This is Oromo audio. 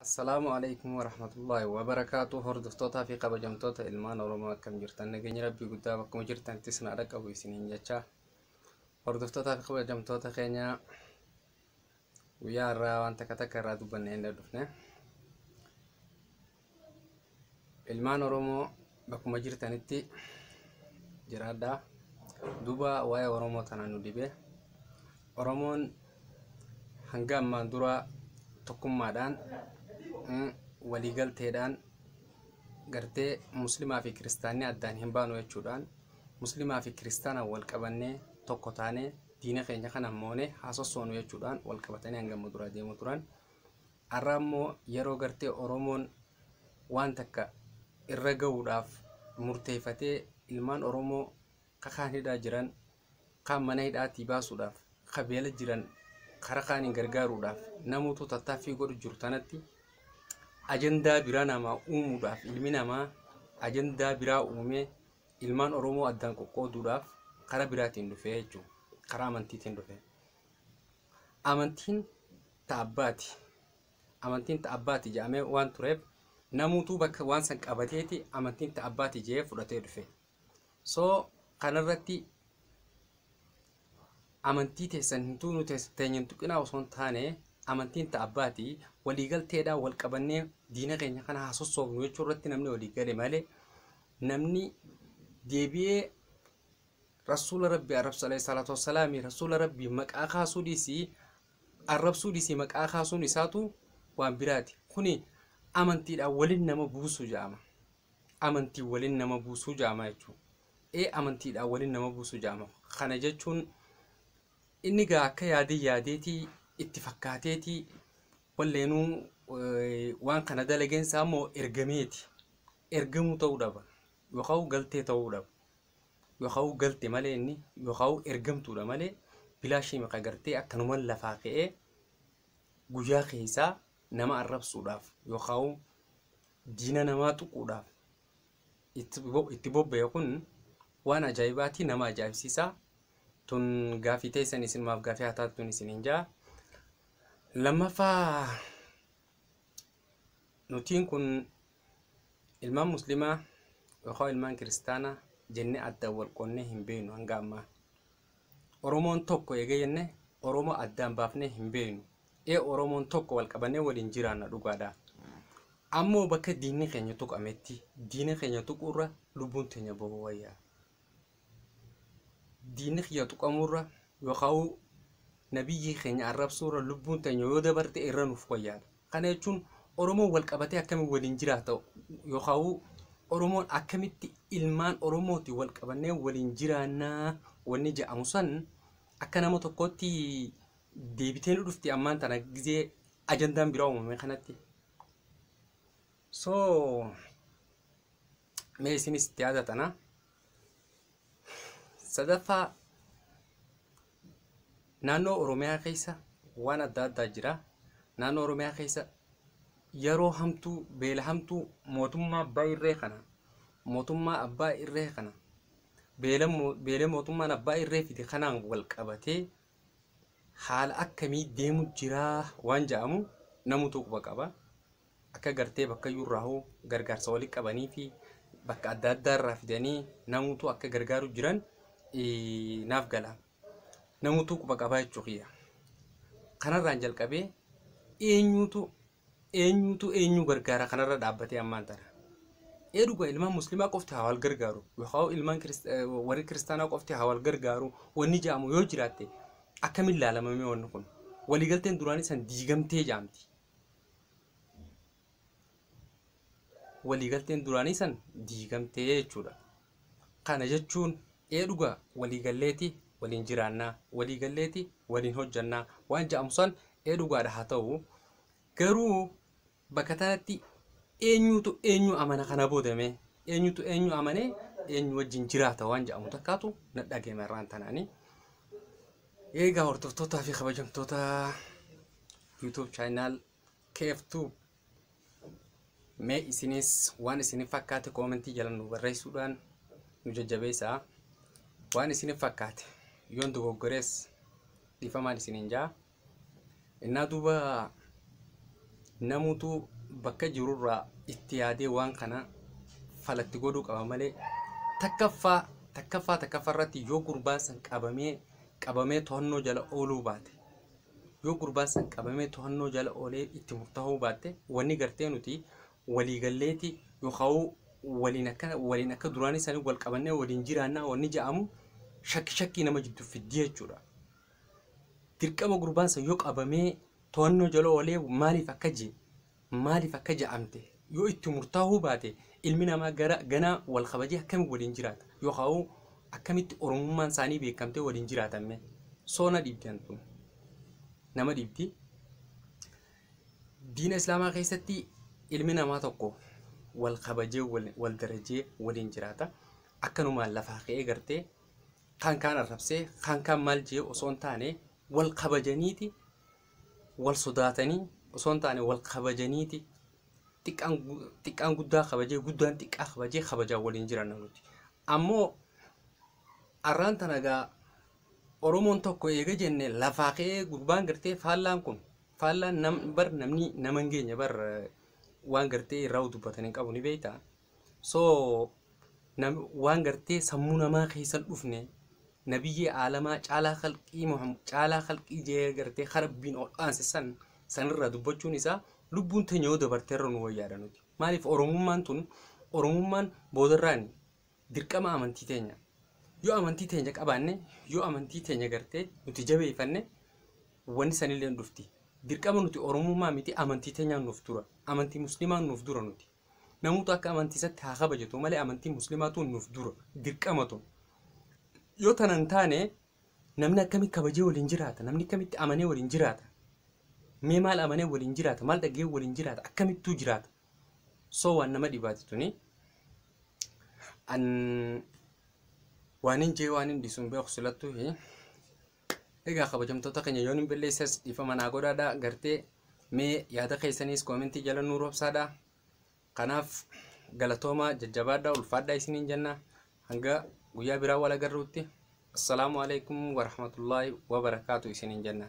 Assalaamu alaikum warahmatullaahi wabarakaatu. Hordoftootaa fi kabajamtoota ilmaan Oromoo, akkam jirtan? Nageenya Rabbii guddaa bakkuma jirtanitti isin haa qabu isiniin jecha. Hordoftootaa fi kabajamtoota keenya, guyyaa har'aa waan takka takka irraa dubbannee hin dhufne. Ilmaan Oromoo bakkuma jirtanitti jiraadhaa. Duuba waa'ee Oromoo tana nu dhibe. Oromoon hanga ammaan dura tokkummaadhaan, waliigalteedhaan, gartee muslimaa fi kiristaanni addaan hin baanu jechuudhaan, muslimaa fi kiristaanaan wal qabannee, tokko taanee diina keenya kana moonee haa sossoonu jechuudhaan wal qabatanii hanga amma duraa deemu turan. Har'a immoo yeroo gartee Oromoon waan takka irra gahuudhaaf murteeffatee, ilmaan Oromoo kakaan hidhaa jiran kaan mana hidhaatii baasuudhaaf, ka beela jiran karaa kaaniin gargaaruudhaaf namoota tattaaffii godhu jiru tanatti, ajandaa biraa namaa uumuudhaaf, ilmi namaa ajandaa biraa uumee ilmaan Oromoo addaan qoqqooduudhaaf karaa biraatiin dhufee jechuudha. Karaa amantiitiin dhufee. Amantiin ta'abbaati. Amantiin ta'abbaati jedhamee waan tureef, namuutuu bakka waan san qabateeti amantiin ta'abbaati jedhee fudhatee dhufe. So kanarratti amantii teessan hin tuunu, teenya hin tuqinaa osoo hin taane, amantiin ta'abbaati, waliigalteedhaan wal qabannee diina keenya kana haa sossoofnu jechuu irratti namni walii gale malee, namni deebi'ee Rasuula Rabbii arrabsu, alayhi salaatu wassalaami, Rasuula Rabbii maqaa kaasuu dhiisii, arrabsuu dhiisii, maqaa kaasuun isaatu waan biraati. Kuni amantiidhaan waliin nama buusu jedhama. Amantii waliin nama buusuu jedhama jechuudha. Ee, amantiidhaan waliin nama buusu jedhama. Kana jechuun inni gaa akka yaadee yaadeetii itti fakkaateetii walleenuu waan kana dalageensaa immoo ergameeti. Ergamuu ta'uu dhaba. Yookaan galtee ta'uu dhaba. Yookaan galte malee, inni yookaan ergamtuudha malee, bilaashii maqa gartee akkanumaan lafaa ka'ee guyyaa keessaa nama arrabsuudhaaf yookaan diina namaa tuquudhaaf itti bobba'e kun waan ajaa'ibaati, nama ajaa'ibsiisa. Tun gaafii teessan isinumaaf gaafii haa taatu isiniin jaa. Lammaffaa, nutiin kun ilmaan muslimaa yookaan ilmaan kiristaanaa jennee addaan wal qoonnee hin beeknu hanga ammaa. Oromoon tokko eegee jenne Oromoo addaan baafnee hin beeknu. Ee, Oromoon tokko, wal qabannee waliin jiraanna, dhugaadha. Ammoo bakka diinni keenya tuqametti diina keenya tuquurra lubbuun teenya bahuu wayyaa. Diinni kiyya tuqamurra yookaan nabiyyi keenya arrabsuurra lubbuun teenya yoo dabarte irra nuuf wayyaadha. Kana jechuun Oromoon wal qabatee akkamiin waliin jiraata, yookaan Oromoon akkamitti ilmaan Oromooti wal qabannee waliin jiraannaa wanni jedhamu san akka nama tokkootti deebitee nu dhufti ammaan tana gizee ajandaan biraa uumame kanatti. So mee isinis itti yaadatana. Sadaffaa, naannoo Oromiyaa keessa waan adda addaa jira. Naannoo Oromiyaa keessa yeroo hamtuu, beela hamtuu, mootummaa abbaa irree kana, mootummaa abbaa irree kana, beela mootummaan abbaa irree fide kanaan wal qabatee haala akkamii deemu jiraa waan jedhamu namutu quba qaba. Akka gartee bakka iyyuurraa gargaarsa walii qabanii fi bakka adda addaa irraa fidanii namutu akka gargaaru jiran naaf gala. Namutu quba qabaa jechuu kiyya. Kanarraan jalqabee eenyutu eenyutu eenyu gargaara kanarra dhaabbatee ammaan tana? Ee, dhuga ilmaan muslimaa qofti haa wal gargaaru yookaan ilmaan warri kiristaanaa qofti haa wal gargaaru wanni jedhamu yoo jiraatte, akkamiin ilaalamame wanni kun? Waliigalteen duraanii san diigamtee jaamti. Waliigalteen duraanii san diigamtee jechuudha. Kana jechuun ee, dhuga waliigalleeti waliin jiraannaa, waliigalleeti waliin hojjannaa waan jedhamu san ee, dhugaadha haa ta'u, garuu bakka tanatti eenyutu eenyu amana kana boodame? Eenyutu eenyu amanee eenyu wajjin jiraata waan jedhamu takkaatu na dhageema irraan tanaani. Eegaa, hordoftootaa fi kabajamtoota YouTube channel KF2, mee isinis waan isinif fakkaate koomentii jala nu barreessuudhaan nu jajjabeessaa. Waan isinif fakkaate yoon dogoggorees dhiifamaan isiniin jaa. Innaa duuba Namutu bakka jirurraa itti yaadee waan kana falatti godhuu qaba malee takkaffaa takkaffaa takkaffaa irratti yoo gurbaan san qabamee to'annoo jala ooluu baate, yoo gurbaan san qabamee to'annoo jala oolee itti murtaa'uu baatte, wanni gartee nuti waliigalleeti yookaan waliin akka duraanii isaanii wal qabannee waliin jiraannaa wanni jedhamu shakki shakkii nama jidduu fiddii jechuudha. Dirqama gurbaan san yoo qabamee to'annoo jala oolee maaliif akka jee, maaliif akka ja'amte yoo itti murtaa'uu baate, ilmi namaa gara ganaa wal kabajee akkamitti waliin jiraata, yookaan akkamitti oromummaan isaanii beekamtee waliin jiraatame? Soona dhiibdi tun nama dhiibdi. Diina islaamaa keessatti ilmi namaa tokko wal kabajee, wal darajee waliin jiraata. Akkanumaan lafaa ka'ee gartee kaan kaan arrabsee, kaan kaan maal jee osoo hin taane, wal kabajaniiti, wal sodaatanii osoo hin taane, wal kabajaniiti, xiqqaan guddaa kabajee, guddaan xiqqaa kabajee, kabajaa waliin jiran nuti. Ammoo arraan tana gaa Oromoon tokko eega jenne lafaa ka'ee gurbaan gartee faallaan kun faallaan nam bar namni nama hin geenye bar waan gartee irraa dubbatan hin qabu ni beektaa. So waan gartee sammuu namaa keessan dhufne, nabiyyee aalamaa caalaa khalqii caalaa khalqii jee gartee Rabbiin ol aanse san sanirraa dubbachuun isaa lubbuun teenya yoo dabarteerra nu wayyaadha nuti. Maaliif? Oromummaan tun, oromummaan boodarraan dirqama amantii teenya. Yoo amantii teenya qabaanne, yoo amantii teenya gartee nuti jabeeffanne, wanni sanillee hin dhufti. Dirqama nuti oromummaa miti, amantii teenyaan nuuf dura. Amantii musliimaan nuuf dura nuti. Namoota akka amantii isatti haa kabajatu malee amantii musliimaatu nuuf dura. Dirqama tun. Yoo tana hin taane namni akkamitti kabajee waliin jiraata? Namni akkamitti amanee waliin jiraata? Mee maal amanee waliin jiraata? Maal dhagee waliin jiraata? Akkamittuu jiraata? So waan nama dhibaati tuni. An waan hin jee waan hin dhiisuun beeku silattuu. Egaa kabajamtoota keenya, yoon hin balleessas dhiifama naa godhaadha. Gartee mee yaada keessaniis koomentii jala nuu roobsaadha. Kanaaf galatoomaa, jajjabaadhaa, ulfaadhaa isiniin jenna. Hanga guyyaa biraa wal agarruutti, assalaamu alaikum warahmatullaahi wabarakaatu isiniin jenna.